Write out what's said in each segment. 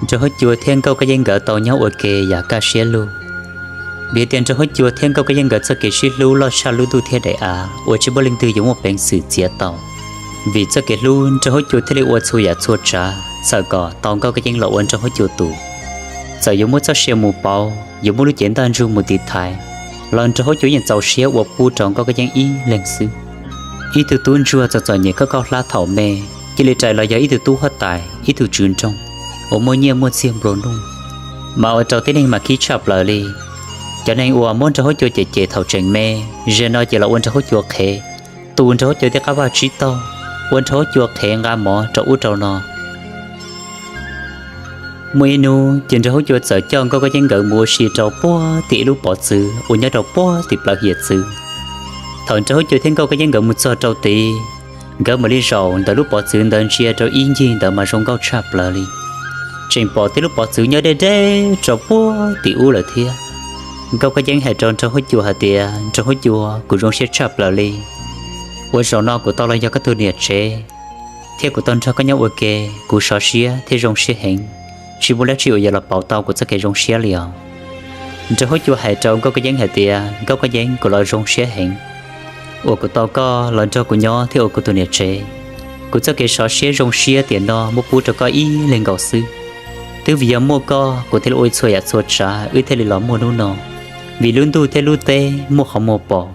Nraug Huab Cua thiab Nkauj Kab Yeeb nkawd tau nyob ua ke yam kaj siab lug. Vim tias Nraug Huab Cua thiab Nkauj Kab Yeeb nkawd txoj kev sib hlub loj tshaj lub ntuj thiab daim av uas tsis muaj leej twg yuav muaj peev xwm txiav tau. Vim txoj kev hlub, Nraug Huab Cua thiaj li ua txhua yam txhua tsav txhawm kom tau Nkauj Kab Yeeb los ua Nraug Huab Cua tus. Txawm yuav muab txoj sia mus pauv, yuav muab lub cev ntaj ntsug mus tiv thaiv, los Nraug Huab Cua yeej txaus siab ua pub rau Nkauj Kab Yeeb ib leeg xwb. Ib tug tub ntsuag txom txom nyem koj koj hlab thaum me, cia li rais los yog ib tug tub huab tais, ib tug tswv nroog uas muaj nyiaj muaj txiag nplua nuj, mas ua rau tib neeg mas khib tshaj plaws li. Cov neeg uas muab Nraug Huab Cua cem cem thaum tseem me, zaum no ces los ua Nraug Huab Cua qhev, tu Nraug Huab Cua tej qab vaj tsib taug, ua Nraug Huab Cua qhev nqa mov rau ub rau no. Muaj ib hnub ces Nraug Huab Cua txawm coj Nkauj Kab Yeeb nkawd mus ua si rau puag tim ib lub pov txwv uas nyob rau puag tim plawv hiav txwv. Thaum Nraug Huab Cua thiab Nkauj Kab Yeeb nkawd mus txog rau tid, nkawd mam li zaum ntawm lub pov txwv ntawd ntsia rau ib ncig ntawd mas zoo nkauj tshaj plaws li. Tseem pom tej lub pov txwv nyob deb deb rau puag tim ub lawm thiab. Nkauj Kab Yeeb hais rau Nraug Huab Cua hais tias, Nraug Huab Cua, kuv zoo siab tshaj plaws li uas zaum no kuv tau los yog koj tus niam tsev, thiab kuv tau nrog koj nyob ua ke, kuv sov siab thiab zoo siab heev, tsis muaj dab tsi uas yuav los pauv tau kuv txoj kev zoo siab li os. Nraug Huab Cua hais rau Nkauj Kab Yeeb hais tias, Nkauj Kab Yeeb, kuv los zoo siab heev uas kuv tau koj los nrog kuv nyob thiab ua kuv tus niam tsev. Kuv txoj kev sov siab zoo siab tiam no muab pub rau koj ib leeg nkaus xwb. Twb vim yog muaj koj kuv thiaj li ua txhua yam txhua tsav wb thiaj li los muaj hnub no. Vim lub ntuj thiab lub teb muaj qhov muag pom,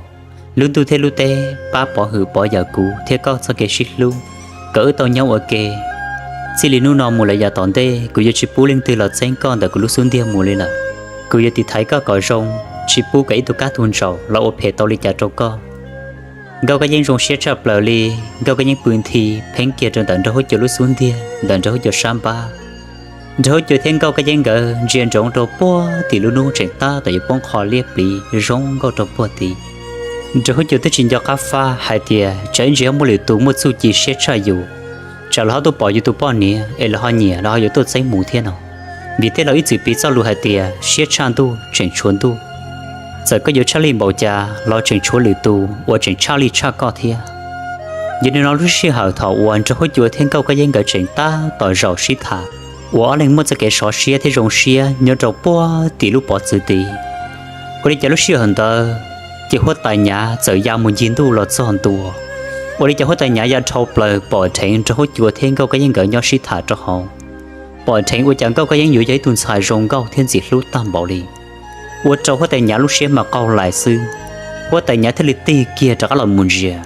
lub ntuj thiab lub teb pab pov hwm pov yawm kuv thiab koj txoj kev sib hlub, kom wb tau nyob ua ke. Txij li hnub no mus lawm yav tom ntej kuv yuav tsis pub leej twg los txeeb koj ntawm kuv lub xub ntiag mus li lawm. Kuv yuav tiv thaiv koj kom zoo, tsis pub kom ib tug kab tug ntsaum los ua phem tau li cas rau koj. Nkauj Kab Yeeb zoo siab tshaj plaws li. Nkauj Kab Yeeb pw nthi pheeb kiag rau ntawm Nraug Huab Cua lub xub ntiag ntawm Nraug Huab Cua sab npab. Nraug Huab Cua thiab Nkauj Kab Yeeb nkawd ntsia ntsoov rau puag tim lub hnub tseem tab tom yuav poob qho liab pliv zoo nkauj rau puag tid. Nraug Huab Cua twb tsis nco qab faj hais tias tsam ib ntsis ho muaj lwm tus muaj txuj ci siab tshaj yus, tsam lawv ho tuaj pom yus tus poj niam es lawv ho nyiam lawv ho yuav tuaj txeeb mus thiab no. Vim tej laus ib txwm piv txoj lus hais tias siab tshaj ntuj tseem tshuav ntuj. Txawm koj yuav tshaj lij npaum cas los tseem tshuav lwm tus uas tseem tshaj lij tshaj koj thiab. Yog li no lub sij hawm thaum uas Nraug Huab Cua thiab Nkauj Kab Yeeb nkawd tseem tab tom zaum sib tham, uas ob leeg muaj txoj kev sov siab thiab zoo siab nyob rau puag tim lub pov txwv tid, ua li cas lub sij hawm ntawd ces huab tais Nyav txawm ya mus ncig ntuj los txog ntua. Ua li cas huab tais Nyav ya dhau plaws pom dheev Nraug Huab Cua thiab Nkauj Kab Yeeb nkawd nyob sib tham rau hauv. Pom dheev ua cas Nkauj Kab Yeeb yuav yog ib tug ntxhais zoo nkauj thiab ntxim hlub tag npaum li. Ua rau huab tais Nyav lub siab mas qaug lais xwb. Huab tais Nyav thiaj li tig kiag rov qab los mus ntsia.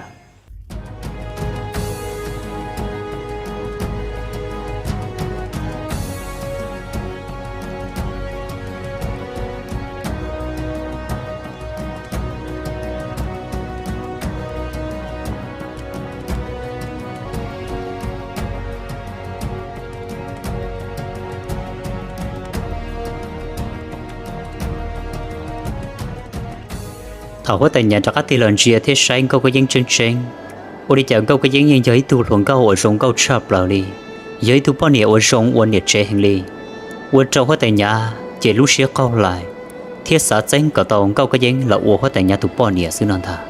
Thaum huab tais Nyav rov qab tig los ntsia thiab saib Nkauj Kab Yeeb tseeb tseeb, ua li cas Nkauj Kab Yeeb yeej yog ib tug hluas nkauj uas zoo nkauj tshaj plaws li, yog ib tug poj niam uas zoo ua niam tsev heev li. Ua rau huab tais Nyav ces lub siab qaug lais, thiab xav txeeb kom tau Nkauj Kab Yeeb los ua huab tais Nyav tus poj niam xwb no ntag.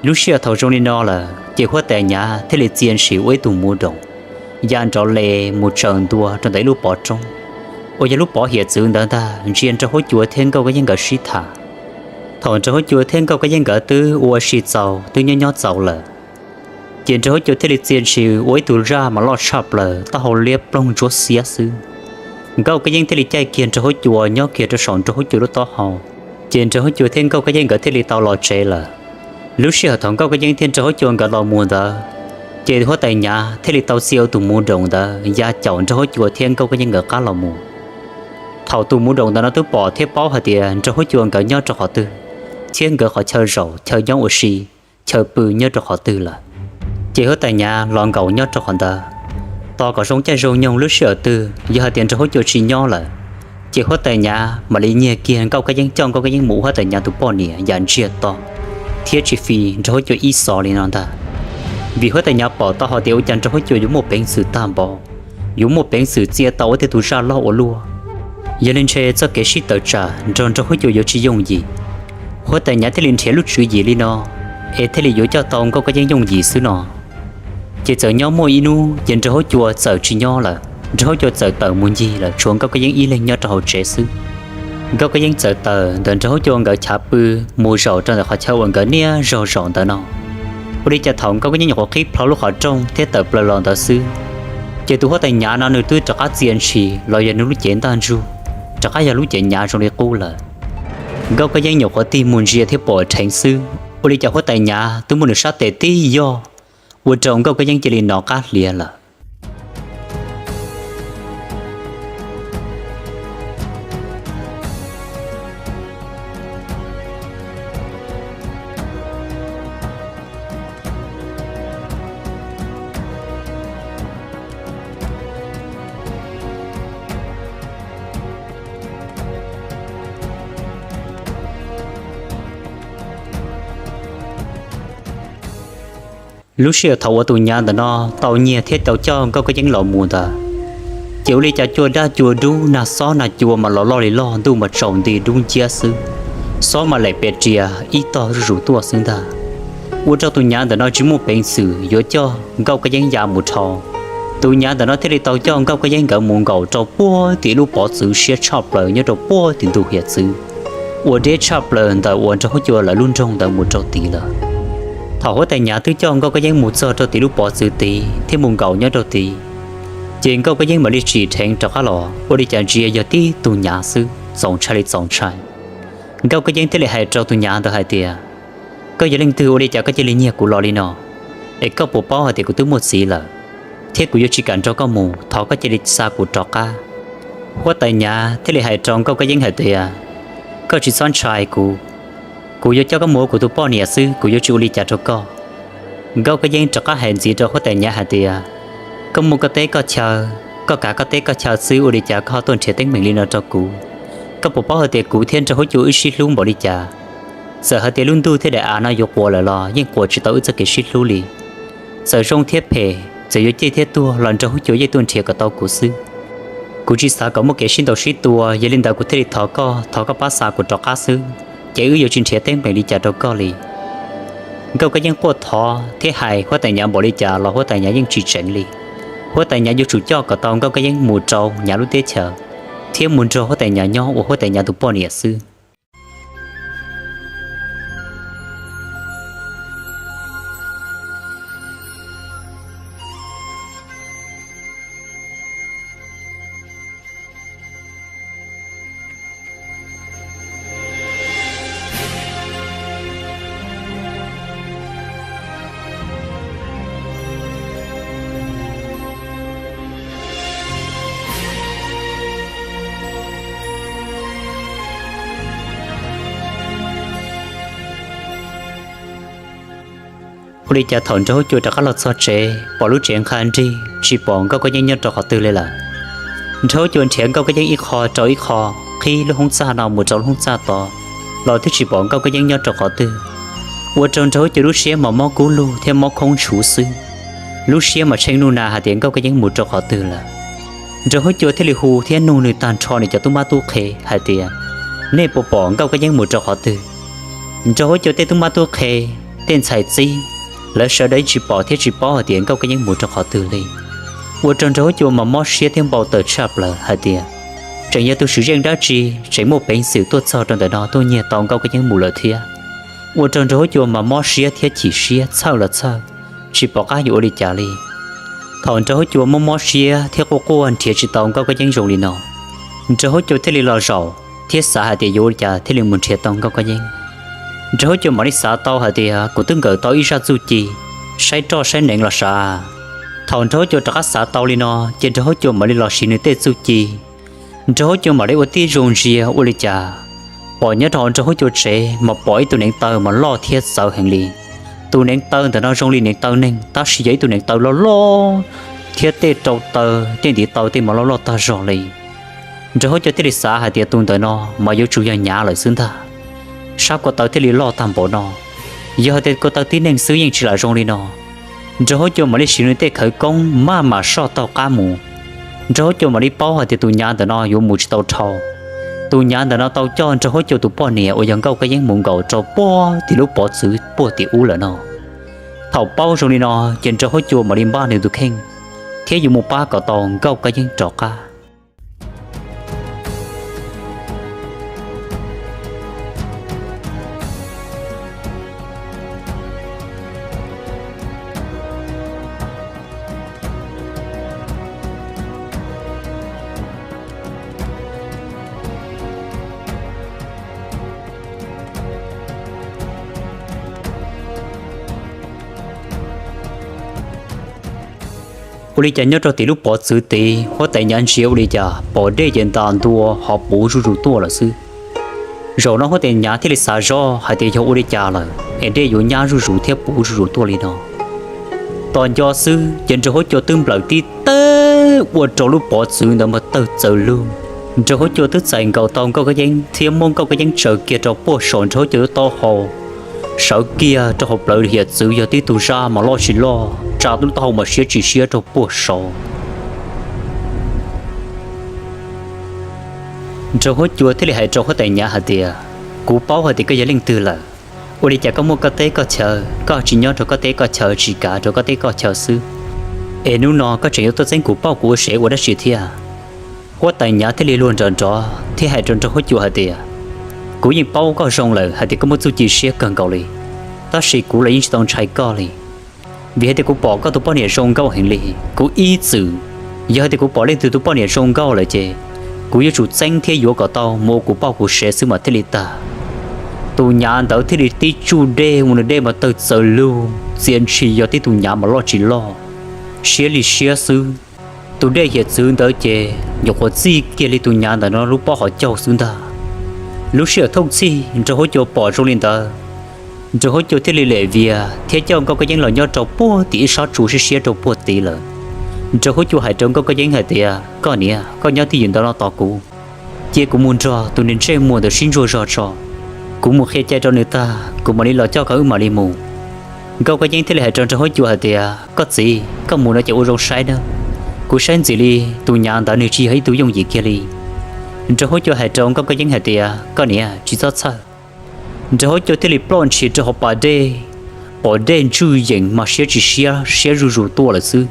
Lub sij hawm thaum zoo li no lawm ces huab tais Nyav thiaj li txia ntshis ua ib tug muv doom, ya nrov le mus tsaws ntua rau ntawm ib lub pov roob, uas yog lub pov hiav txwv ntawd ntag, ntsia Nraug Huab Cua thiab Nkauj Kab Yeeb nkawd sib tham. Thaum Nraug Huab Cua thiab Nkauj Kab Yeeb nkawd twb ua si txaus twb nyob nyob txaus lawm, ces Nraug Huab Cua thiaj li txia ntshis ua ib tug zaj mas loj tshaj plaws taub hau liab ploog ntsuab xiab xwb. Nkauj Kab Yeeb thiaj li caij kiag Nraug Huab Cua nyob kiag rau saum Nraug Huab Cua lub taub hau, ces Nraug Huab Cua thiab Nkauj Kab Yeeb nkawd thiaj li tau los tsev lawm. Lub sij hawm thaum Nkauj Kab Yeeb thiab Nraug Huab Cua nkawd los mus ntawd, ces huab tais Nyav thiaj li tau txia ua tus muv doom ntawd ya caum Nraug Huab Cua thiab Nkauj Kab Yeeb nkawd qab los mus. Thaum tus muv doom ntawd no twb pom thiab paub hais tias Nraug Huab Cua nkawd nyob rau qhov twg, thiab nkawd qhov chaw zaum chaw nyob ua si, chaw pw nyob rau qhov twg lawm, ces huab tais Nyav los nkaum nyob rau qhov ntawd, tos kom zoo caij zoo nyoog lub sij hawm twg yog hais tias Nraug Huab Cua tsis nyob lawm, ces huab tais Nyav mam li nyiag kiag Nkauj Kab Yeeb coj Nkauj Kab Yeeb mus ua huab tais Nyav tus poj niam yam ntsiag to, thiab tsis fi Nraug Huab Cua ib xo li no ntag. Vim huab tais Nyav pom tau hais tias ua cas Nraug Huab Cua yuav muaj peev xwm tag npaum, yuav muaj peev xwm txia tau ua tej tus zaj loj ua luaj. Yog li ntshe txoj kev sib tawm tsam nrog Nraug Huab Cua yuav tsis yooj yim. Huab tais Nyav thiaj li nrhiav lub tswv yim li no, es thiaj li yuav coj tau Nkauj Kab Yeeb yooj yim xwb no. Ces txawm nyob muaj ib hnub ces Nraug Huab Cua txawm tsis nyob lawm. Nraug Huab Cua txawm tawm mus ncig lawm, tshuav Nkauj Kab Yeeb ib leeg nyob rau hauv tsev xwb. Nkauj Kab Yeeb txawm tawm ntawm Nraug Huab Cua nkawd chav pw mus zaum rau ntawm qhov chaw uas nkawd niaj zaus zaum ntawd no. Ua li cas thaum Nkauj Kab Yeeb nyuam qhuav qhib plho lub qhov rooj thiab tawm plaws los ntawd xwb, ces tus huab tais Nyav no nws twb rov qab txia ntshis los yog nws lub cev ntaj ntsug rov qab yog lub cev nyav zoo li qub lawm. Nkauj Kab Yeeb nyuam qhuav tig mus ntsia thiab pom dheev xwb, ua li cas huab tais Nyav twb muab nws sab tes tib yoj, ua rau Nkauj Kab Yeeb cia li nov qab hliav lawm. Lub sij hawm thaum uas tus Nyav ntawm no tau nyiag thiab tau coj Nkauj Kab Yeeb los mus ntawd, ces ua li cas cua daj cua dub, nag xob nag cua mas los loj li loj, ntuj mas tsaus nti dub nciab xwb, xob mas laim pes rias ib tog zuj zus tuaj xwb ntag. Ua rau tus Nyav ntawm no tsis muaj peev xwm yuav coj Nkauj Kab Yeeb ya mus dhau. Tus Nyav ntawm no thiaj li tau coj Nkauj Kab Yeeb nkawd mus nkaum rau puag tim lub pov txwv siab tshaj plaws nyob rau puag tim ntug hiav txwv uas deb tshaj plaws ntawm uas Nraug Huab Cua lawv lub nroog ntawd mus rau tid lawm. Thaum huab tais Nyav twb coj Nkauj Kab Yeeb mus txog rau tim lub pov txwv tid thiab mus nkaum nyob rau tid, ces Nkauj Kab Yeeb mam li tsim dheev rov qab los, ua li cas ntsia yog tib tug Nyav xwb, txaus ntshai li txaus ntshai. Nkauj Kab Yeeb thiaj li hais rau tus Nyav ntawd hais tias, koj yog leej twg ua li cas koj cia li nyiag kuv los li no? Es koj puas paub hais tias kuv twb muaj txiv lawm, thiab kuv yuav tsis kam nrog koj mus, thov koj cia li xa kuv rov qab. Huab tais Nyav thiaj li hais rau Nkauj Kab Yeeb hais tias, koj tsis txhob ntshai kuv, kuv yuav coj koj mus ua kuv tus poj niam xwb, kuv yuav tsis ua li cas rau koj. Nkauj Kab Yeeb rov qab hais ntxiv rau huab tais Nyav hais tias, koj muaj koj teb koj chaw, koj kav koj teb koj chaw xwb, ua li cas koj ho tuaj nrhiav teeb meem li no rau kuv? Koj puas paub hais tias kuv thiab Nraug Huab Cua wb sib hlub npaum li cas? Txawm hais tias lub ntuj thiab daim av no yuav quas lawm los yeej quas tsis tau wb txoj kev sib hlub li. Txawm zoo thiab phem, txawm yuav ciaj thiab tuag los Nraug Huab Cua yeej tuaj nrhiav kom tau kuv xwb. Kuv tsis xav kom muaj kev sib ntaus sib tua, yog li ntawd kuv thiaj li thov koj, thov koj pab xa kuv rov qab xwb, ces wb yuav tsis nrhiav teeb meem li cas rau koj li. Nkauj Kab Yeeb quaj thov thiab hais huab tais Nyav npaum li cas los huab tais Nyav yeej tsis tseev li. Huab tais Nyav yuav tsum coj kom tau Nkauj Kab Yeeb mus rau Nyav lub teb chaws, thiab mus nrog huab tais Nyav nyob ua huab tais Nyav tus poj niam xwb. Ua li cas thaum Nraug Huab Cua rov qab los txog tsev, pom lub tsev nqha nrig, tsis pom Nkauj Kab Yeeb nyob rau qhov twg li lawm. Nraug Huab Cua nrhiav Nkauj Kab Yeeb ib qho rau ib qho, qhib lub hoob txaj no mus rau lub hoob txaj tod, los twb tsis pom Nkauj Kab Yeeb nyob rau qhov twg. Ua rau Nraug Huab Cua lub siab mas mob kub lug thiab mob khoob ntshuv xwb. Lub siab mas tsheej nuj nas hais tias Nkauj Kab Yeeb mus rau qhov twg lawm. Nraug Huab Cua thiaj li hu thiab nug nws tag nrho nws cov tub mab tub qhe hais tias, nej puas pom Nkauj Kab Yeeb mus rau qhov twg? Nraug Huab Cua tej tub mab tub qhe, tej ntxhais txib, lawv sawv daws tsis pom thiab tsis paub hais tias Nkauj Kab Yeeb mus rau qhov twg li. Ua rau Nraug Huab Cua mas mob siab thiab npau taws tshaj plaws hais tias, tseem yog tus tswv zeej dab tsi tseem muaj peev xwm tuaj txog rau ntawm no tuaj nyiag tau Nkauj Kab Yeeb mus lawm thiab. Ua rau Nraug Huab Cua mas mob siab thiab chim siab txhawj los txhawj, tsis pom qab yuav ua li cas li. Thaum Nraug Huab Cua mob mob siab thiab quaj quaj nrhiav tsis tau Nkauj Kab Yeeb zoo li no, Nraug Huab Cua thiaj li los zaum thiab xav hais tias yuav ua li cas thiaj li mus nrhiav tau Nkauj Kab Yeeb. Nraug Huab Cua mam li xav tau hais tias kuv twb nkawm tau ib zaj txuj ci saib roj saib neev los sav. Thaum Nraug Huab Cua rov qab xav tau li no, ces Nraug Huab Cua mam li los siv nws tej txuj ci. Nraug Huab Cua mam li ua tib zoo ntsia ua li cas, pom nyob rau hauv Nraug Huab Cua tsev mas pom ib tug neev taw mas loj thiab txawv heev li. Tus neev taw ntawm no zoo li neev taw neeg, tab sis yog ib tug neev taw loj loj thiab tej rau taw tej ntiv taw tej mas loj loj tag zog li. Nraug Huab Cua thiaj li xav hais tias tus ntawm no mas yuav tsum yog Nyav lawm xwb ntag, sab ko taw thiaj li loj tag npaum no. Yog hais tias ko taw tib neeg xwb yeej tsis lam zoo li no. Nraug Huab Cua mam li siv nws tej khawv koob maj mam soj taug qab mus. Nraug Huab Cua mam li paub hais tias tus Nyav ntawm no yuav mus tsis tau dhau. Tus Nyav ntawm no tau coj Nraug Huab Cua tus poj niam uas yog Nkauj Kab Yeeb mus nkaum rau puag tim lub pov txwv puag tim ub lawm no. Thaum paub zoo li no, ces Nraug Huab Cua mam li npaj nws tus kheej, thiab yuav mus pab kom tau Nkauj Kab Yeeb rov qab. Ua li cas nyob rau tim lub pov txwv tid, huab tais Nyav ntsia ua li cas pom dej ces ntas ntua ho puv zuj zus tuaj lawm xwb. Zaum no huab tais Nyav thiaj li xav zoj hais tias yog ua li cas lawm es dej yuav nyab zuj zus thiab puv zuj zus tuaj li no. Tos nco xwb ces Nraug Huab Cua twb nplawm tib teg ua rau lub pov txwv ntawd mas tawg txaws lug. Nraug Huab Cua twb txais nkaus tau Nkauj Kab Yeeb thiab muab Nkauj Kab Yeeb tsaws kiag rau puag saum Nraug Huab Cua lub taub hau, sawv kiag rau hauv plawv hiav txwv yog tib tug zaj mas loj tsis loj, tsa lub taub hau mas siab tsis siab rau puag saud. Nraug Huab Cua thiaj li hais rau huab tais Nyav hais tias, kuv paub hais tias koj yog leej twg lawm. Ua li cas koj muaj koj teb koj chaw, koj tsis nyob rau koj teb koj chaw, tsis kav rau koj teb koj chaw xwb, es hnub no koj tseem yuav tuaj txeeb kuv pauj kuv ua sev ua dab tsi thiab? Huab tais Nyav thiaj li luag nrov nrov thiab hais rau Nraug Huab Cua hais tias, kuv yeej paub koj zoo lawm hais tias koj muaj txuj ci siab kawg nkaus li, tab sis kuv los yeej tsis tau ntshai koj li. Vim hais tias kuv pom koj tus poj niam zoo nkauj heev li, kuv ib txwm, yog hais tias kuv pom leej twg tus poj niam zoo nkauj lawm ces kuv yuav tsum txeeb thiab yuav kom tau mus ua kuv pauj kuv sev xwb mas thiaj li tag. Tus Nyav ntawd thiaj li tib tsuj dej ua nws dej mas tawg txaws lug, txia ntshis yog tib tug Nyav mas loj tsis loj, siab li siab xwb. Tus dej hiav txwv ntawd ces nyuam qhuav txij kiag li tus Nyav ntawm no lub pob qhov caug xwb ntag. Lub sij hawm thooj txhij Nraug Huab Cua pom zoo li ntawd, Nraug Huab Cua thiaj li lem vias thiab coj Nkauj Kab Yeeb los nyob rau puag tim ib sab tsua siab siab rau puag tid lawm. Nraug Huab Cua hais rau Nkauj Kab Yeeb hais tias, koj niam, koj nyob twj ywm ntawm no tos kuv, cia kuv mus nrog tus niag ntsej muag ntawd sib ntsuas zog tso, kuv mus qhia cai rau nws tag kuv mam li los coj koj wb mam li mus. Nkauj Kab Yeeb thiaj li hais rau Nraug Huab Cua hais tias, koj txiv, koj mus no ces ua zoo saib na, kuv saib ntxim li tus Nyav ntawd nws tsis yog ib tug yooj yim kiag li. Nraug Huab Cua hais rau Nkauj Kab Yeeb hais tias, koj niam, tsis txhob txhawj. Nraug Huab Cua thiaj li ploj ntshis rau hauv pas dej, pom dej ntswj yees mas siab tsis siab, siab zuj zus tuaj lawm xwb.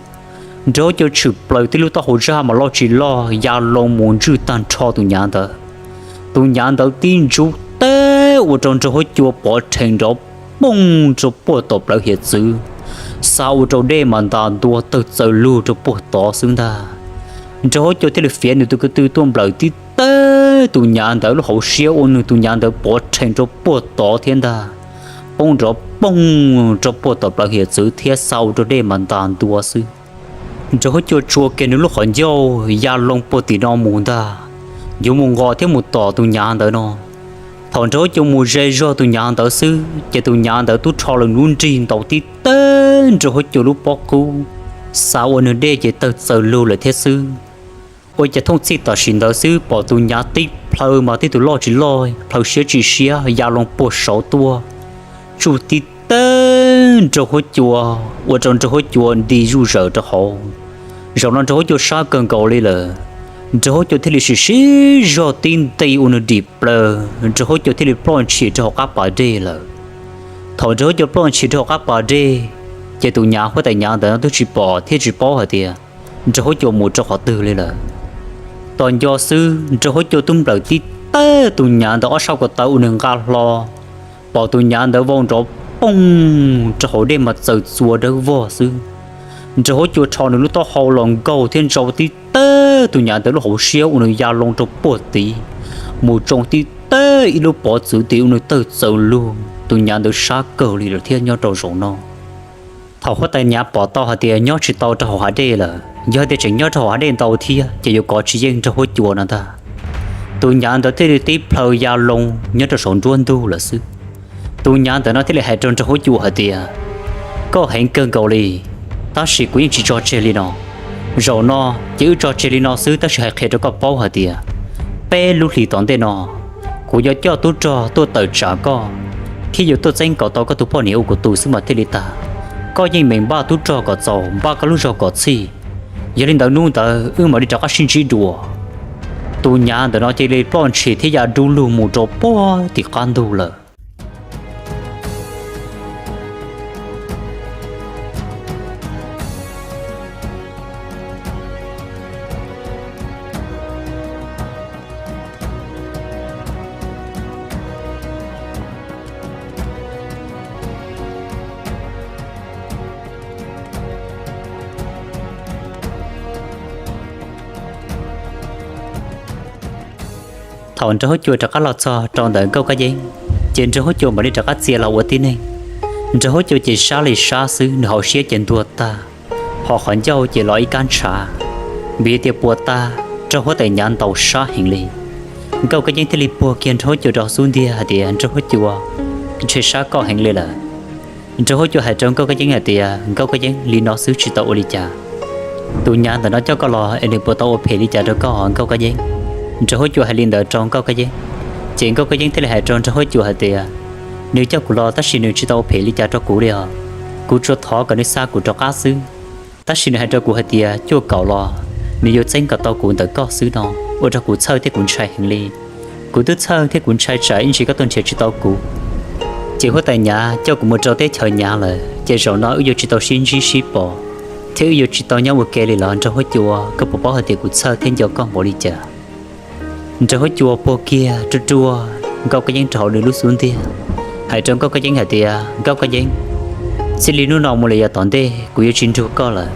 Nraug Huab Cua tshwm plaws tib lub taub hau zaj mas loj tsis loj ya loo mus ntswj tag nrho tus Nyav ntawd. Tus Nyav ntawd tib ntsub teb ua rau Nraug Huab Cua pov rhees nrov poog rau puag tom plawv hiav txwv, xa ua rau dej mas ntas ntua tawg txaws lug rau puag tod xwb ntag. Nraug Huab Cua thiaj li fiav nws tus ko tw tuaj nplawm tib teg tus Nyav ntawd lub hauv siab ua nws tus Nyav ntawd pov rhees rau puag tod thiab ntag, poob nrov poog rau puag tom plawv hiav txwv thiab xa ua rau dej mas ntas ntua xwb. Nraug Huab Cua tsuas kiag nws lub qhov ncauj ya loo puag tim no mus ntag, yuav mus nqos thiab mus tom tus Nyav ntawd no. Thaum Nraug Huab Cua mus ze zog tus Nyav ntawd xwb ces tus Nyav ntawd twb rho loo lub nrig ntaus tib teg Nraug Huab Cua lub pob qub, xa ua nws dej ces tawg txaws lug lawm thiab xwb. Ua cas thooj txhij tam sim ntawd xwb pom tus Nyav tib plhaw mas tib tug loj tsis loj, plhaw siab tsis siab ya loo puag saud tuaj, tsuj tib teg Nraug Huab Cua, ua rau Nraug Huab Cua nti zuj zawm rau hauv. Zaum no Nraug Huab Cua sab kawg nkaus li lawm, Nraug Huab Cua thiaj li sim siv zog tib nti ua nws dim plaws, Nraug Huab Cua thiaj li ploj ntshis rau hauv qab pas dej lawm. Thaum Nraug Huab Cua ploj ntshis rau hauv qab pas dej, ces tus Nyav huab tais Nyav ntawd twb tsis pom thiab tsis paub hais tias Nraug Huab Cua mus rau qhov twg li lawm. Tos nco xwb Nraug Huab Cua twb nplawm tib teg tus Nyav ntawd ob sab ko taw ua nws nqa hlo, pom tus Nyav ntawd vau nrov poog rau hauv dej mas txaws txua dawb vog xwb. Nraug Huab Cua rho nws lub taub hau los nkaug thiab ntsau tib teg tus Nyav ntawd lub hauv siab ua nws ya loo rau puag tid, mus tsoo tib teg ib lub pov txwv tid ua nws tawg txaws lug, tus Nyav ntawd sab kawg li lawm thiab nyob rau zaum no. Thaum huab tais Nyav pom tau hais tias nyob tsis tau rau hauv hav dej lawm, yog hais tias tseem nyob rau hauv hav dej ntau thiab ces yuav kov tsis yeej Nraug Huab Cua no ntag. Tus Nyav ntawd thiaj li tib plhaw ya loo nyob rau saum nruab ntug lawm xwb. Tus Nyav ntawm no thiaj li hais rau Nraug Huab Cua hais tias, koj heev kawg nkaus li, tab sis kuv yeej tsis tso tseg li no. Zaum no ces wb tso tseg li no xwb, tab sis hais qhia rau koj paub hais tias peb lub hlis tom ntej no kuv yuav coj tub rog tuaj tawm tsam koj, thiab yuav tuaj txeeb kom tau koj tus poj niam ua kuv tug xwb mas thiaj li tag. Koj yeej meem npaj tub rog kom txaus, npaj koj lub zog kom txhij. Yog li ntawd hnub ntawd wb mam li rov qab sib ntsib dua. Tus Nyav ntawm no cia li ploj ntshis thiab ya dub lug mus rau puag tim qab ntug lawm. Thaum Nraug Huab Cua rov qab los txog rau ntawm Nkauj Kab Yeeb, ces Nraug Huab Cua mam li rov qab txia los ua tib neeg. Nraug Huab Cua ces sab li sab xwb, nws hauv siab ces ntuag tag, ho qhov ncauj ces los ib kab ntshav, vim tias puas tag raug huab tais Nyav ntaus sab heev li. Nkauj Kab Yeeb thiaj li puag kiag Nraug Huab Cua rau xub ntiag hais tias, Nraug Huab Cua, ntshe sab koj heev li lawm. Nraug Huab Cua hais rau Nkauj Kab Yeeb hais tias, Nkauj Kab Yeeb, li no xwb tsis tau ua li cas. Tus Nyav ntawm no coj koj los es nws puas tau ua phem li cas rau koj, Nkauj Kab Yeeb? Nraug Huab Cua hais li ntawd rau Nkauj Kab Yeeb, ces Nkauj Kab Yeeb thiaj li hais rau Nraug Huab Cua hais tias, nws coj kuv los tab sis nws tsis tau ua phem li cas rau kuv li os. Kuv tsuas thov kom nws xa kuv rov qab xwb. Tab sis nws hais rau kuv hais tias, Cuaj Kaum los nws yuav txeeb kom tau kuv ntawm koj xwb no, ua rau kuv txhawj thiab kuv ntshai heev li. Kuv twb txhawj thiab kuv ntshai tsam ib ntsis koj tuaj nrhiav tsis tau kuv. Ces huab tais Nyav coj kuv mus rau teb chaws Nyav lawm, ces zaum no wb yuav tsis tau sib ntsib sib pom, thiab wb yuav tsis tau nyob ua ke li los Nraug Huab Cua, koj puas paub hais tias kuv txhawj thiab nco koj npaum li cas? Nraug Huab Cua puag kiag ruaj ruaj Nkauj Kab Yeeb rau hauv nws lub xub ntiag, hais rau Nkauj Kab Yeeb hais tias, Nkauj Kab Yeeb, txij li hnub no mus lawm yav tom ntej kuv yuav tsis nrug koj lawm.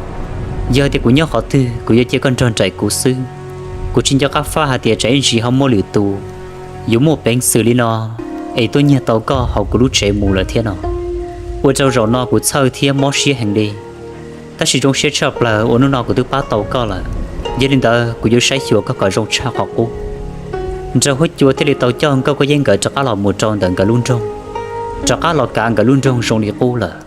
Yog hais tias kuv nyob qhov twg kuv yuav cia koj nrog nraim kuv xwb. Kuv tsis nco qab faj hais tias tsam ib ntsis ho muaj lwm tus yuav muaj peev xwm li no es tuaj nyiag tau koj hauv kuv lub tsev mus lawm thiab no. Ua rau zaum no kuv txhawj thiab mob siab heev li. Tab sis zoo siab tshaj plaws uas hnub no kuv twb pab tau koj lawm. Yog li ntawd kuv yuav saib xyuas koj kom zoo tshaj qhov qub. Nraug Huab Cua thiaj li tau coj Nkauj Kab Yeeb nkawd rov qab los mus rau ntawm nkawd lub nroog, rov qab los kav nkawd lub nroog zoo li qub lawm.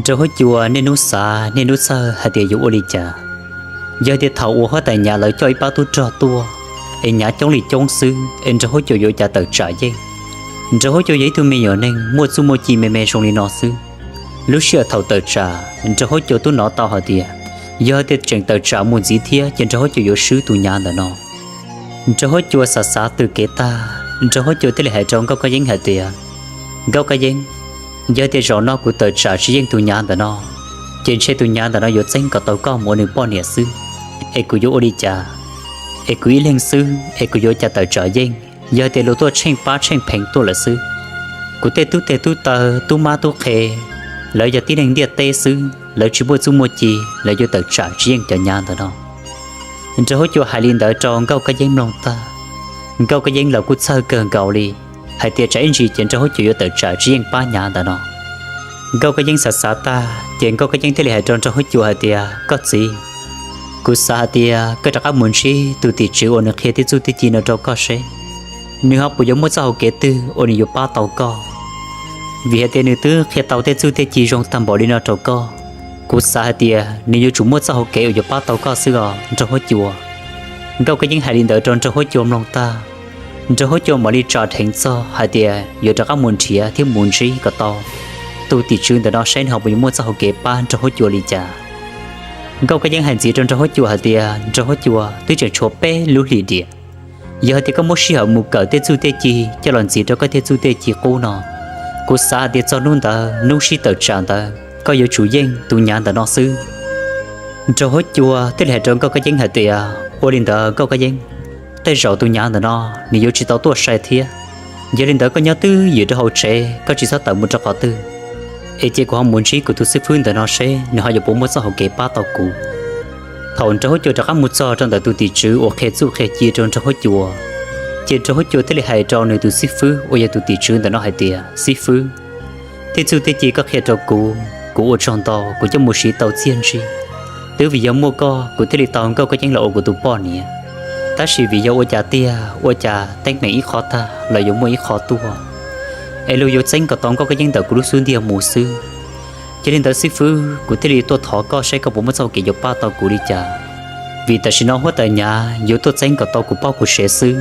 Nraug Huab Cua niaj hnub xav niaj hnub txhawj hais tias yuav ua li cas. Yog tias thaum uas huab tais Nyav lawv coj ib pab tub rog tuaj, es Nyav coob li coob xwb es Nraug Huab Cua yuav cas tawm tsam yeej. Nraug Huab Cua yog ib tug me nyuam neeg muaj txuj muaj ci me me zoo li no xwb. Lub sij hawm thaum tawm tsam, Nraug Huab Cua twb hnov tau hais tias, yog tias tseem tawm tsam mus ntxiv thiab ces Nraug Huab Cua yuav swb tus Nyav ntawm no. Nraug Huab Cua xav xav twm kev tag, Nraug Huab Cua thiaj li hais rau Nkauj Kab Yeeb hais tias, Nkauj Kab Yeeb, yog tias zaum no kuv tawm tsam tsis yeej tus Nyav ntawm no, ces ntshe tus Nyav ntawm no yuav txeeb kom tau koj mus ua nws poj niam xwb. Es kuv yuav ua li cas? Es kuv ib leeg xwb es kuv yuav cas tawm tsam yeej? Yog tias luag tuaj tsheej pab tsheej pheev tuaj lawm xwb. Kuv tej tub teg tub taw, tub mab tub qhe, lawv yog tib neeg ntiaj teb xwb, lawv tsis muaj txuj muaj ci, lawv yuav tawm tsam tsis yeej cov Nyav ntawm no. Nraug Huab Cua hais li ntawd rau Nkauj Kab Yeeb mloog tag, Nkauj Kab Yeeb los kuj txhawj kawg nkaus li, hais tias tsam ib ntsis ces Nraug Huab Cua yuav tawm tsam tsis yeej pab Nyav ntawm no. Nkauj Kab Yeeb xav xav tag ces Nkauj Kab Yeeb thiaj li hais rau Nraug Huab Cua hais tias, Koj txiv, kuv xav hais tias koj rov qab mus ntsib tus tim tswv uas nws qhia tej txuj tej ci no rau koj seb nws ho puas yuav muaj txoj hauv kev twg uas nws yuav pab tau koj. Vim hais tias nws twb qhia tau tej txuj tej ci zoo tag npaum li no rau koj, kuv xav hais tias nws yuav tsum muaj txoj hauv kev uas yuav pab tau koj xwb os Nraug Huab Cua. Nkauj Kab Yeeb hais li ntawd rau Nraug Huab Cua mloog tag, Nraug Huab Cua mam li tsa dheev txog hais tias yuav rov qab mus nrhiav thiab mus ntsib kom tau tus tim tswv ntawm no saib nws ho puas yuav muaj txoj hauv kev pab Nraug Huab Cua li cas. Nkauj Kab Yeeb hais ntxiv rau Nraug Huab Cua hais tias, Nraug Huab Cua, twb tseem tshuav peb lub hlis diam. Yog hais tias koj muab sij hawm mus kawm tej txuj tej ci coj los ntxiv rau koj tej txuj tej ci qub no, kuv xav hais tias txog hnub ntawd hnub sib tawm tsam ntawd koj yuav tsum yeej tus Nyav ntawm no xwb. Nraug Huab Cua thiaj li hais rau Nkauj Kab Yeeb hais tias, Ua li ntawd Nkauj Kab Yeeb, tej zaum tus Nyav ntawm no nws yuav tsis tau tuaj sai thiab. Yog li ntawd koj nyob twj ywm rau hauv tsev, koj tsis txhob tawm mus rau qhov twg, es cia kuv ho mus ntsib kuv tus xib fwb ntawm no seb nws ho yuav puas muaj txoj hauv kev pab tau kuv. Thaum Nraug Huab Cua rov qab mus txog rau ntawm tus tim tswv uas qhia txuj qhia ci rau Nraug Huab Cua, ces Nraug Huab Cua thiaj li hais rau nws tus xib fwb uas yog tus tim tswv ntawm no hais tias, Xib fwb, tej txuj tej ci koj qhia rau kuv, kuv ua tsaug ntau, kuv coj mus siv tau txiaj ntsig. Twb vim yog muaj koj kuv thiaj li tau Nkauj Kab Yeeb los ua kuv tus poj niam. Tab sis vim yog ua cas tiag ua cas teeb meem ib qho tag los yuav muaj ib qho tuaj, es luag yuav txeeb kom tau Nkauj Kab Yeeb ntawm kuv lub xub ntiag mus xwb. Yog li ntawd xib fwb, kuv thiaj li tuaj thov koj saib koj puas muaj txoj hau kev yuav pab tau kuv li cas, vim tam sim no huab tais Nyav yuav tuaj txeeb kom tau kuv poj kuv sev xwb.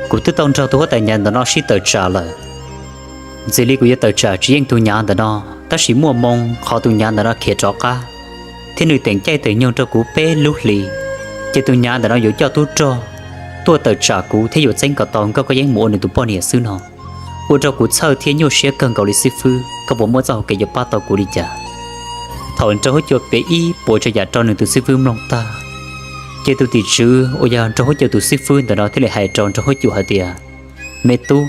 Kuv twb tau nrog tus huab tais Nyav ntawm no sib tawm tsam lawm. Ntxim li kuv yuav tawm tsam tsis yeej tus Nyav ntawm no, tab sis muaj moo qhov tus Nyav ntawm no khiav rov qab, thiab nws teem caij teem nyoog rau kuv peb lub hlis, ces tus nyav ntawm no yuav coj tub rog tuaj tawm tsam kuv thiab yuav txeeb kom tau Nkauj Kab Yeeb mus ua nws tus poj niam xwb no. Ua rau kuv txhawj thiab nyuaj siab kawg nkaus li xib fwb, koj puas muaj txoj hau kev yuav pab tau kuv li cas? Thaum Nraug Huab Cua piav ib puas tsav yam rau nws tus xib fwb mloog tag, ces tus tim tswv uas yog Nraug Huab Cua tus xib fwb ntawm no thiaj li hais rau Nraug Huab Cua hais tias, Me tub,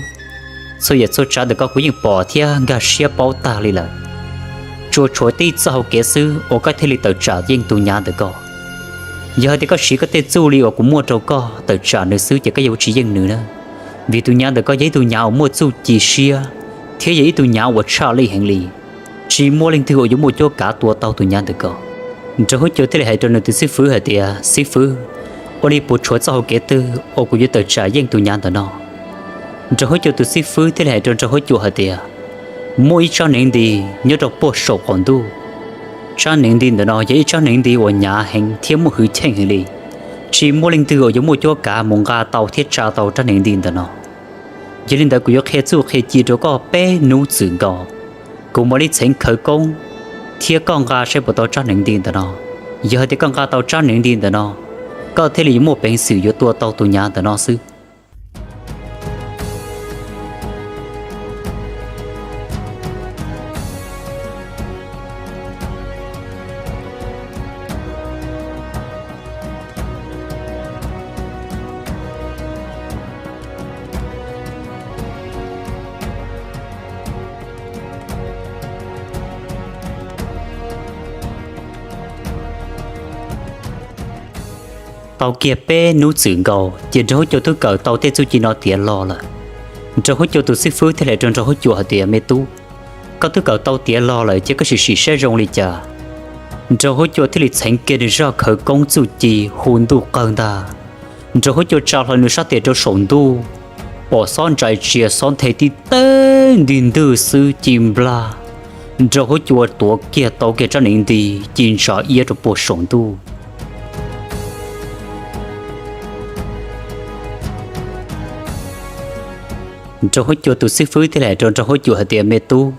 txhua yam txhua tsav ntawm koj kuv yeej pom thiab nkag siab paub tag li lawm. Tsuas tshuav tib txoj hau kev xwb uas koj thiaj li tawm tsam yeej tus nyav ntawm koj. Yog hais tias koj siv koj tej txuj li uas kuv muaj rau koj tawm tsam nws xwb ces koj yuav tsis yeej nws na, vim tus nyav ntawm koj yog ib tug nyav uas muaj txuj ci siab, thiab yog ib tug nyav uas tshaj lij heev li. Tsis muaj leej twg uas yuav muaj cuab kav tua tau tus nyav ntawm koj. Nraug Huab Cua thiaj li hais rau nws tus xib fwb hais tias, Xib fwb, ua li puas tshuav txoj hau kev twg uas kuv yuav tawm tsam yeej tus nyav ntawm no? Nraug Huab Cua tus xib fwb thiaj li hais rau Nraug Huab Cua hais tias, Muaj ib tsab hneev nti nyob rau puag saum qaum ntuj. Tsab hneev nti ntawm no yog ib tsab hneev nti uas nyav heev thiab muaj hwj chim heev li. Tsis muaj leej twg uas yuav muaj cuab kav mus nqa tau thiab tsa tau tsab hneev nti ntawm no. Yog li ntawd kuv yuav qhia txuj qhia ci rau koj peb hnub txwm nkaus. Kuv mam li txheev khawv koob thiab koj nqa saib puas tau tsab hneev nti ntawm no. Yog hais tias koj nqa tau tsab hneev nti ntawm no, koj thiaj li yuav muaj peev xwm yuav tua tau tus nyav ntawm no xwb. Tau kiag peb hnub txwm nkaus ces Nraug Huab Cua twb kawm tau tej txuj ci no tiav los lawm. Nraug Huab Cua tus xib fwb thiaj li hais rau Nraug Huab Cua hais tias, Me tub, koj twb kawm tau tiav los lawm ces koj sim sim saib zoo li cas? Nraug Huab Cua thiaj li txheev kiag nws zaj khawv koob txuj ci hu ntuj qawg ntag. Nraug Huab Cua tsa hlo nws sab tes rau saum ntuj, pom xob ntsais tsia xob nthe tib teg ntig ntwg xwb ci nplag. Nraug Huab Cua tuav kiag tau kiag tsab hneev nti ci ntsa iab rau puag saum ntuj. Nraug Huab Cua tus xib fwb thiaj li hais rau Nraug Huab Cua hais tias, Me tub,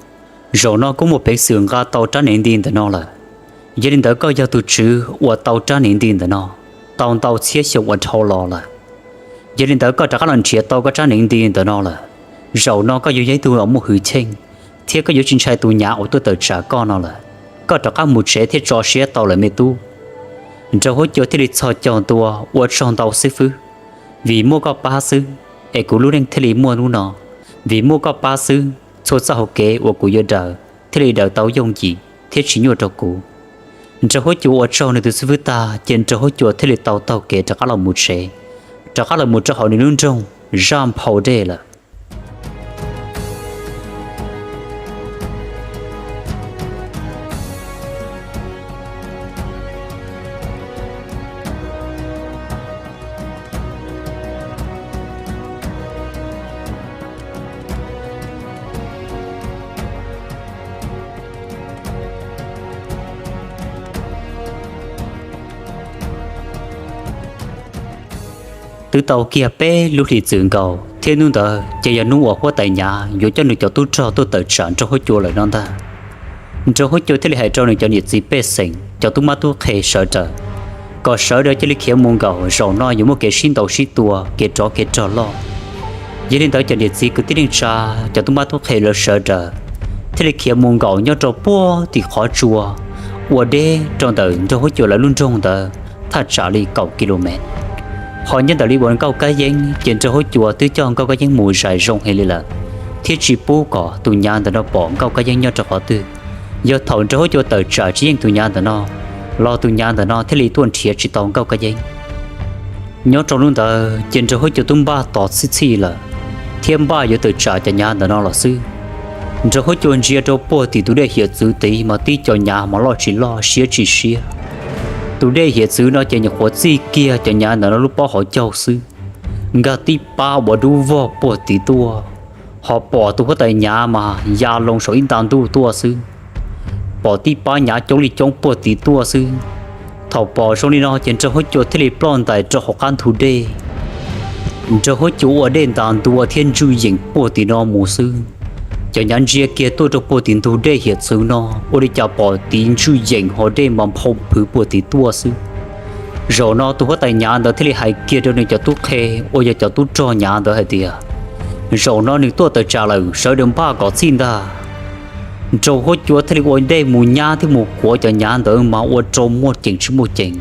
zaum no koj muaj peev xwm nqa tau tsab hneev nti ntawm no lawm. Yog li ntawd koj yog tus tswv uas tau tsab hneev nti ntawm no tau ntau txhiab xyoo ua dhau los lawm. Yog li ntawd koj rov qab los nrhiav tau koj tsab hneev nti ntawm no lawm. Zaum no koj yuav yog ib tug uas muaj hwj chim, thiab koj yuav tsis ntshai tus nyav uas tuaj tawm tsam koj no lawm. Koj rov qab mus tsev thiaj tso siab tau lawm me tub. Nraug Huab Cua thiaj li txhos caug ntua ua tsaug ntau xib fwb, vim muaj koj pab xwb es kuv lub neej thiaj li muaj hnub no. Vim muaj koj pab xwb, txhua txoj hauv kev uas kuv yuav daws thiaj li daws tau yooj yim thiab tsis nyuaj rau kuv. Nraug Huab Cua ua tsaug nws tus xib fwb tag ces Nraug Huab Cua thiaj li tau taug kev rov qab los mus tsev, rov qab los mus rau hauv nws lub nroog Zaj Nphau Dej lawm. Twb tau kiag peb lub hlis txwm nkaus thiab hnub ntawd ces yog hnub uas huab tais Nyav yuav coj nws cov tub rog tuaj tawm tsam Nraug Huab Cua lawm no ntag. Nraug Huab Cua thiaj li hais rau nws cov niam txiv pej xeem, cov tub mab tub qhe sawv daws, kom sawv daws cia li khiav mus nkaum, zaum no yuav muaj kev sib ntaus sib tua, kev rov kev rog loj. Yog li ntawd cov niam txiv kwv tij neej tsa, cov tub mab tub qhe lawv sawv daws thiaj li khiav mus nkaum nyob rau puag tim qhov tsua uas deb rau ntawm Nraug Huab Cua lawv lub nroog ntawd thaj tsam li kaum ki lu mev. Ho nyob ntawm li uas Nkauj Kab Yeeb ces Nraug Huab Cua twb coj Nkauj Kab Yeeb mus zais zoo heev li lawm, thiab tsis pub kom tus Nyav ntawm no pom Nkauj Kab Yeeb nyob rau qhov twg. Yog thaum Nraug Huab Cua tawm tsam tsis yeej tus Nyav ntawm no los tus Nyav ntawm no thiaj li tuaj nrhiav tsis tau Nkauj Kab Yeeb. Nyob rau hnub ntawd ces Nraug Huab Cua twb npaj tos txhij txhij lawm, thiab npaj yuav tawm tsam cov Nyav ntawm no los xwb. Nraug Huab Cua ntsia rau puag tim tus dej hiav txwv tid mas tib co Nyav mas loj tsis loj siab tsis siab. Tus dej hiav txwv no ces nyuam qhuav txij kiag cov Nyav ntawm no lub pob hauv caug xwb. Nkag tib pab uas dub vog puag tid tuaj, ho pom tus huab tais Nyav mas ya loo saum ib nta ntuj tuaj xwb. Pom tib pab Nyav coob li coob puag tid tuaj xwb. Thaum pom zoo li no ces Nraug Huab Cua thiaj li ploj ntais rau hauv qab ntug dej. Nraug Huab Cua ua dej ntas ntua thiab ntswj yeem puag tim no mus xwb. Cov nyav ntsia kiag tuaj rau puag tim ntug dej hiav txwv no, ua li cas pom tiv ntswj yeem ho dej mas nphau nphwv puag tim tuaj xwb. Zaum no tus huab tais nyav ntawd thiaj li hais kiag rau nws cov tub qhe uas yog cov tub rog nyav ntawd hais tias, zaum no nws tuaj tawm tsam lawm, sawv daws npaj kom txhij ntag. Nraug huab cua thiaj li ua ntej mus nyab thiab mus kuav cov nyav ntawd mas ua rau muaj ceem tsis muaj ceem.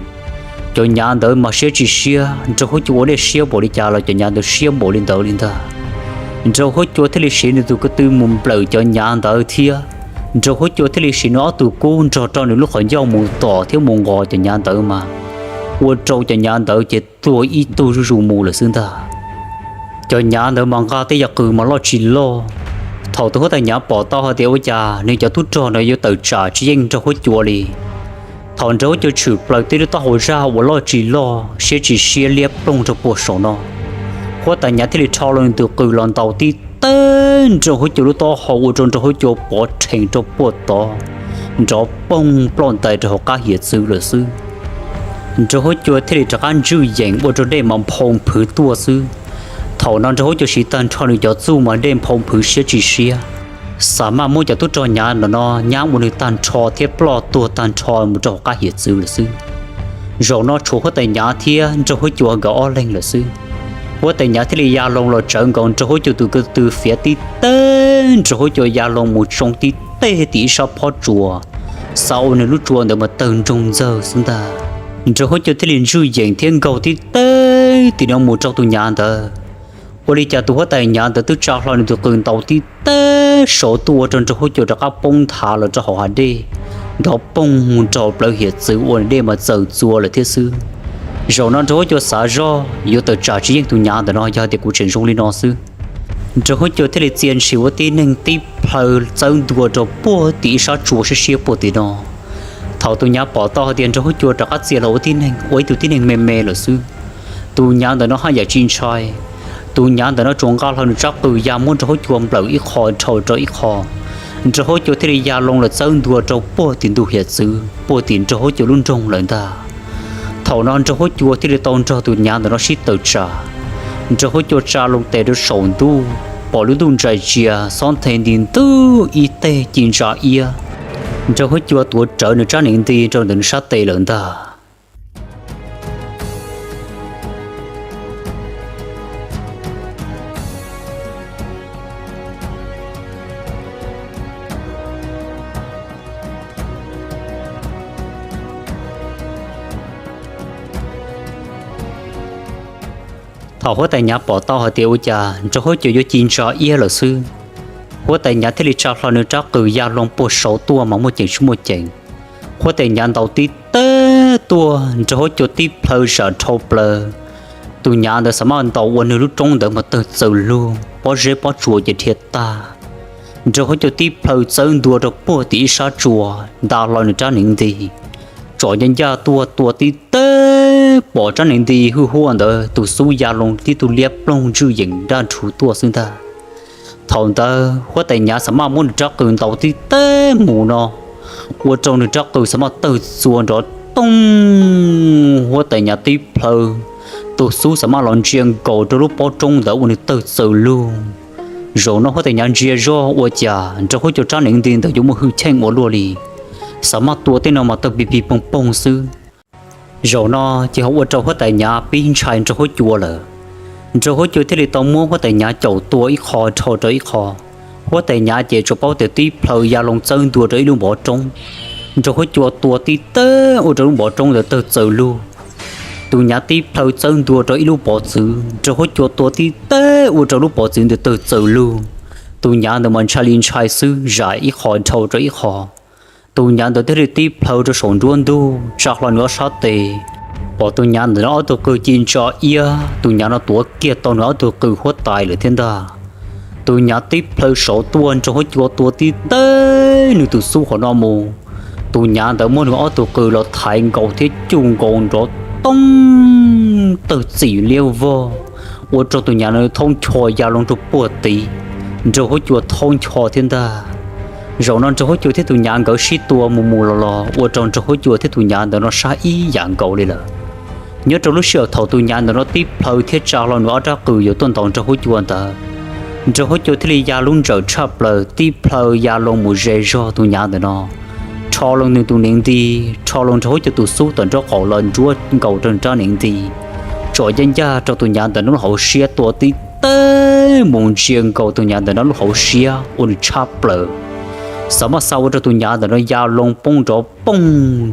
Cov nyav ntawd mas siab tsis siab, nraug huab cua ua dej siab npaum li cas los cov nyav ntawd siab npaum li ntawd li ntag. Nraug huab cua thiaj li siv nws tus ko tw mus nplawm cov nyav ntawd thiab. Nraug huab cua thiaj li siv nws ob tug kub nrog rau nws lub qhov ncauj mus tom thiab mus nqos cov nyav ntawd mas ua rau cov nyav ntawd ces tuag ib tug zuj zus mus lawm xwb ntag. Cov nyav ntawd mas nqa tej yam qws mas loj tsis loj. Thaum tus huab tais nyav pom tau hais tias ua cas nws cov tub rog no yuav tawm tsam tsis yeej nraug huab cua li, thaum nraug huab cua tshwm plaws tib lub taub hau zaj uas loj tsis loj siab tsis siab liab ploog rau puag saum no, huab tais nyav thiaj li rho los nws tus qws los ntaus tib teg nraug huab cua lub taub hau ua rau nraug huab cua pov rhees rau puag tod, nrov poog ploj ntais rau hauv qab hiav txwv lawm xwb. Nraug huab cua thiaj li rov qab ntswj yeem ua rau dej mas nphau nphwv tuaj xwb. Thaum no nraug huab cua siv tag nrho nws cov txuj mas dej nphau nphwv siab tsis siab, xav maj muab cov tub rog nyav ntawm no nyab ua nws tag nrho thiab ploj tuag tag nrho mus rau hauv qab hiav txwv lawm xwb. Zaum no tshuav huab tais nyav thiab nraug huab cua nkawd ob leeg lawm xwb. Huab tais nyav thiaj li ya loo los tsawv nkaus nraug huab cua tus ko tw fiav tib teg, nraug huab cua ya loo mus tsoo tib teg tim ib sab phab tsua, xav ua nws lub tsua ntawd mas tawg nroog ntxawg xwb ntag. Nraug huab cua thiaj li ntswj yeem thiab nkaug tib teg tim no mus rau tus nyav ntawd. Ua li cas tus huab tais nyav ntawd twb tsa hlo nws tus qws ntaus tib teg saud tuaj ua rau nraug huab cua rov qab poob nthav los rau hauv hav dej, nrov poog rau plawv hiav txwv ua dej mas txawm txua lawm thiab xwb. Zaum no nraug huab cua xav zoj yuav tawm tsam tsis yeej tus nyav ntawm no yog tias kuv tseem zoo li no xwb. Nraug huab cua thiaj li txia ntshis ua tib neeg tib plhaw txawb ntua rau puag tim ib sab tsua siab siab puag tim no. Thaum tus nyav pom tau hais tias nraug huab cua rov qab txia los ua tib neeg, ua ib tug tib neeg me me lawm xwb, tus nyav ntawm no haj yam tsis ntshai. Tus nyav ntawm no tsuas nqa hlo nws rab qws ya muab nraug huab cua nplawm ib qho dhau rau ib qho. Nraug huab cua thiaj li ya loo los txawb ntua rau puag tim ntug hiav txwv puag tim nraug huab cua lub nroog lawm ntag. Thaum no nraug huab cua thiaj li tau nrog tus nyav ntawm no sib tawm tsam. Nraug huab cua tsa loo tes rau saum ntuj, pom lub ntuj ntsaim tsias xob nthe nti ntub ib teg ci ntsa iab. Nraug huab cua tuav rawv nws rab hneev nti rau ntawm nws sab tes lawm ntag. Thaum huab tais nyav pom tau hais tias ua cas nraug huab cua yuav ci ntsa iab lawm xwb, huab tais nyav thiaj li tsa hlo nws rab qws ya loo puag saud tuaj mas muaj ceem tsis muaj ceem. Huab tais nyav ntaus tib teg tuaj nraug huab cua tib plhaw zam dhau plaws. Tus nyav ntawd xav maj ntaus ua nws lub roob ntawd mas tawg txaws lug, pob zeb pob tsuas ces dhia tag. Nraug huab cua tib plhaw txawb ntua rau puag tim ib sab tsua, nta hlo nws rab hneev nti, tsom ncaj ncaj tuaj tua tib teg pom rab hneev nti hwj huaj ntawd tus xub ya loo tib tug liab ploog ntswj yeem daj nrhuv tuaj xwb ntag. Thaum ntawd huab tais nyav xav maj muab nws rab qws ntaus tib teg mus no, ua rau nws rab qws xav maj tawg txua nrov toog, huab tais nyav tib plhaw, tus xub xav maj los ntsia nkaus rau lub pob roob ntawd ua nws tawg txaws lug. Zaum no huab tais nyav ntsia zoj ua cas nraug huab cua rab hneev nti ntawd yuav muaj hwj chim ua luaj li, xav maj tua tej no mas tawg pig pig poog poog xwb. Zaum no ces ho ua rau huab tais nyav pib ntshai nraug huab cua lawm. Nraug huab cua thiaj li tau muab huab tais nyav caum tua ib qho dhau rau ib qho. Huab tais nyav ces tsuas paub tias tib plhaw ya loo txawb ntua rau ib lub npov roob. Nraug huab cua tua tib teg ua rau lub npov roob ntawd tawg txaws lug. Tus nyav tib plhaw txawb ntua rau ib lub pov txwv, nraug huab cua tua tib teg ua rau lub pov txwv ntawd tawg txaws lug. Tus nyav ntawd mas ntshai li ntshai xwb, zam ib qho dhau rau ib qho. Tus nyav ntawd thiaj li tib plhaw rau saum nruab ntug tsa hlo nws ob sab tes. Pom tus nyav ntawm no ob tug qws ci ntsa iab, tus nyav no tuav kiag tau nws ob tug qws huab tais lawm thiab ntag. Tus nyav tib plhaw saud tuaj nraug huab cua tua tib teg nws tus xub qhov no mus. Tus nyav ntawd muab nws ob tug qws los thaiv nkaus thiab cuj nkaus nrov toog, tawg txim liab vog, ua rau tus nyav no thaub ncho ya loo rau puag tid, nraug huab cua thaub ncho thiab ntag. Zaum no nraug huab cua thiab tus nyav nkawd sib tua mus mus los los ua rau nraug huab cua thiab tus nyav ntawm no sab ib yam nkaus li lawm. Nyob rau lub sij hawm thaum tus nyav ntawm no tib plhaw thiab tsa hlo nws ob rab qws yuav tuaj ntaus nraug huab cua ntawd, Nraug Huab Cua thiaj li ya lub ntsawm tshaj plaws tib plhaw ya loo mus ze zog tus nyav ntawm no, rho loo nws tus neev nti, rho loo Nraug Huab Cua tus xub tom nraub qaum los nruab nkaus rau nrab neev nti, tsom ncaj ncaj rau tus nyav ntawm no lub hauv siab tua tib teg mus ntsia nkaus tus nyav ntawm no lub hauv siab ua nws tshab plaws. Xav maj xa ua rau tus nyav ntawm no ya loo poob nrov poog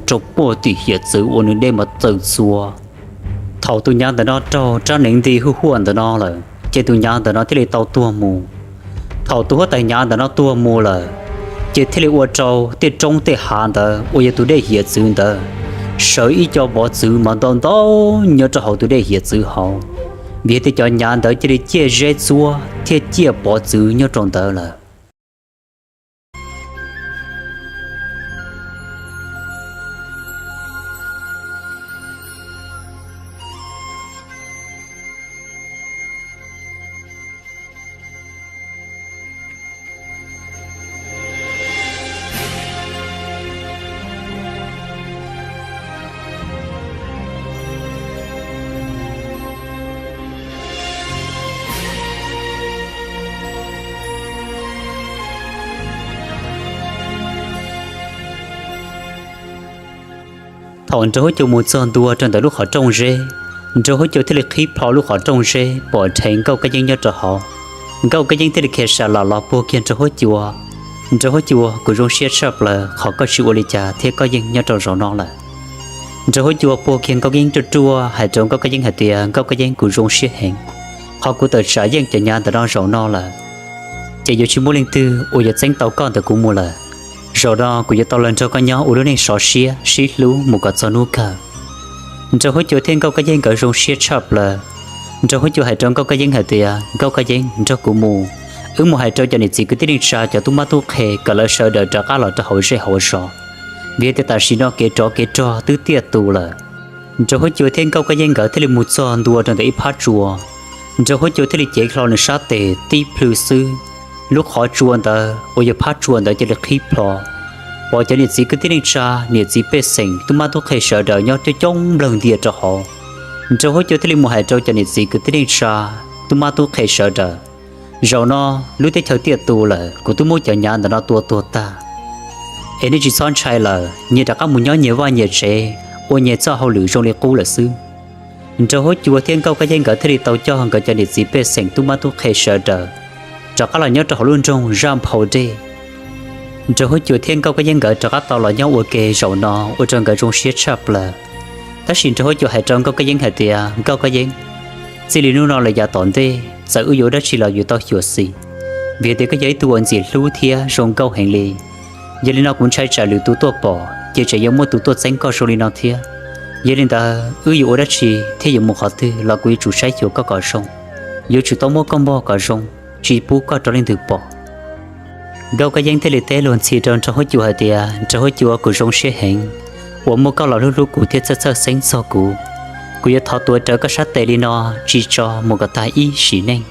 rau puag tim hiav txwv ua nws dej mas txawm txua. Thaum tus nyav ntawm no raug rab neev nti hwj huaj ntawm no lawm ces tus nyav ntawm no thiaj li tau tuag mus. Thaum tus huab tais nyav ntawm no tuag mus lawm, ces thiaj li ua rau tej roob tej hav ntawd uas yog tus dej hiav txwv ntawd sawv ib co vov txwv mas ntau ntau nyob rau hauv tus dej hiav txwv hauv, vim tias cov nyav ntawd cia li ciaj zeb txuab thiab ciaj vov txwv nyob rau ntawd lawm. Thaum Nraug Huab Cua mus txog ntua rau ntawm lub qhov rooj zeb, Nraug Huab Cua thiaj li qhib plho lub qhov rooj zeb pom dheev Nkauj Kab Yeeb nyob rau hauv. Nkauj Kab Yeeb thiaj li khiav sam lam los puag kiag Nraug Huab Cua. Nraug Huab Cua, kuv zoo siab tshaj plaws qhov koj tsis ua li cas thiab koj yeej nyob rau zaum no lawm. Nraug Huab Cua puag kiag Nkauj Kab Yeeb ruaj ruaj hais rau Nkauj Kab Yeeb hais tias, Nkauj Kab Yeeb, kuv zoo siab heev qhov kuv tawm tsam yeej cov nyav ntawm no zaum no lawm, ces yuav tsis muaj leej twg uas yuav txeeb tau koj ntawm kuv mus lawm. Zaum no kuv yuav tau los nrog koj nyob ua lub neej sov siab sib hlub mus kom txog hnub kawg. Nraug Huab Cua thiab Nkauj Kab Yeeb nkawd zoo siab tshaj plaws. Nraug Huab Cua hais rau Nkauj Kab Yeeb hais tias, Nkauj Kab Yeeb, nrog kuv mus, wb mus hais rau cov niam txiv kwv tij neej tsa cov tub mab tub qhe kom lawv sawv daws rov qab los rau hauv zej hauv zos, vim tias tam sim no kev tsov kev rog twb tiaj tus lawm. Nraug Huab Cua thiab Nkauj Kab Yeeb nkawd thiaj li mus txog ntua rau ntawm ib phab tsua. Nraug Huab Cua thiaj li cev hlo nws sab tes tib plhws xwb, lub qhov tsua ntawd uas yog phab tsua ntawd cia li qhib plho. Pom cov niam txiv kwv tij neej tsa, niam txiv pej xeem tub mab tub qhe sawv daws nyob coob coob nplawg ntias rau hauv. Nraug Huab Cua thiaj li mus hais rau cov niam txiv kwv tij neej tsa, tub mab tub qhe sawv daws, zaum no lub teb chaws tiaj tus lawm, kuv twb muab cov nyav ntawm no tua tuag tag, es nej tsis txhob ntshai lawm, nyias rov qab mus nyob nyias vaj nyias tsev, ua nyias txoj hauj lwm zoo li qub lawm xwb. Nraug Huab Cua thiab Nkauj Kab Yeeb nkawd thiaj li tau coj nkawd cov niam txiv pej xeem tub mab tub qhe sawv daws rov qab los nyob rau hauv lub nroog Zaj Nphau Dej. Nraug Huab Cua thiab Nkauj Kab Yeeb nkawd rov qab tau los nyob ua ke zaum no ua rau nkawd zoo siab tshaj plaws. Tab sis Nraug Huab Cua hais rau Nkauj Kab Yeeb hais tias, Nkauj Kab Yeeb, txij li hnub no los yav tom ntej txawm wb yuav ua dab tsi los yuav tau xyuam xim, vim tias koj yog ib tug uas ntxim hlub thiab zoo nkauj heev li. Yog li no kuv ntshai tsam lwm tus tuaj pom ces tseem yuav muaj tus tuaj txeeb koj zoo li no thiab. Yog li ntawd wb yuav ua dab tsi thiab yuav mus qhov twg los kuv yuav tsum saib xyuas koj kom zoo, yuav tsum tau muab koj npog kom zoo, tsis pub koj rau leej twg pom. Nkauj Kab Yeeb thiaj li teb luag ntxhi rau Nraug Huab Cua hais tias, Nraug Huab Cua, kuv zoo siab heev uas muaj koj los hlub hlub kuv thiab txhawj txhawj xeeb txog kuv. Kuv yuav thov tuav rawv koj sab tes li no tsis tso mus kom tag ib sim neej.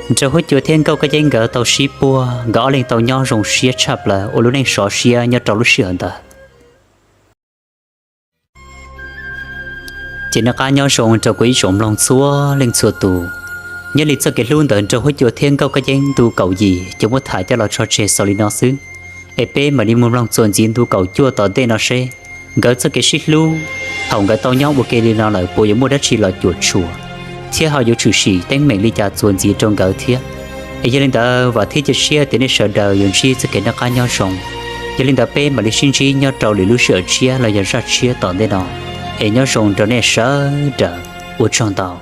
Nraug Huab Cua thiab Nkauj Kab Yeeb nkawd tau sib puag, nkawd ob leeg tau nyob zoo siab tshaj plaws ua lub neej sov siab nyob rau lub sij hawm ntawd. Ces noj qab nyob zoo rau kuv ib tsoom mloog txhua leej txhua tus. Nyob li txoj kev hlub ntawm Nraug Huab Cua thiab Nkauj Kab Yeeb ntu kaum yim ces muab tham coj los tso tseg xaus li no xwb, es peb mam li mus mloog txuas ntxiv ntu kaum cuaj tom ntej no seb nkawd txoj kev sib hlub thaum nkawd tau nyob ua ke li no lawm puas yuav muaj dab tsi los cuam tshuam, thiab ho yuav tshwm sim teeb meem li cas txuas ntxiv rau nkawd thiab. Es yog li ntawd vam thiab cia siab tias nej sawv daws yuav ntsib txoj kev noj qab nyob zoo. Yog li ntawd peb mam li sib ntsib nyob rau lwm lub sij hawm tshiab los yog zaj tshiab tom ntej no. Es nyob zoo rau nej sawv daws, ua tsaug ntau.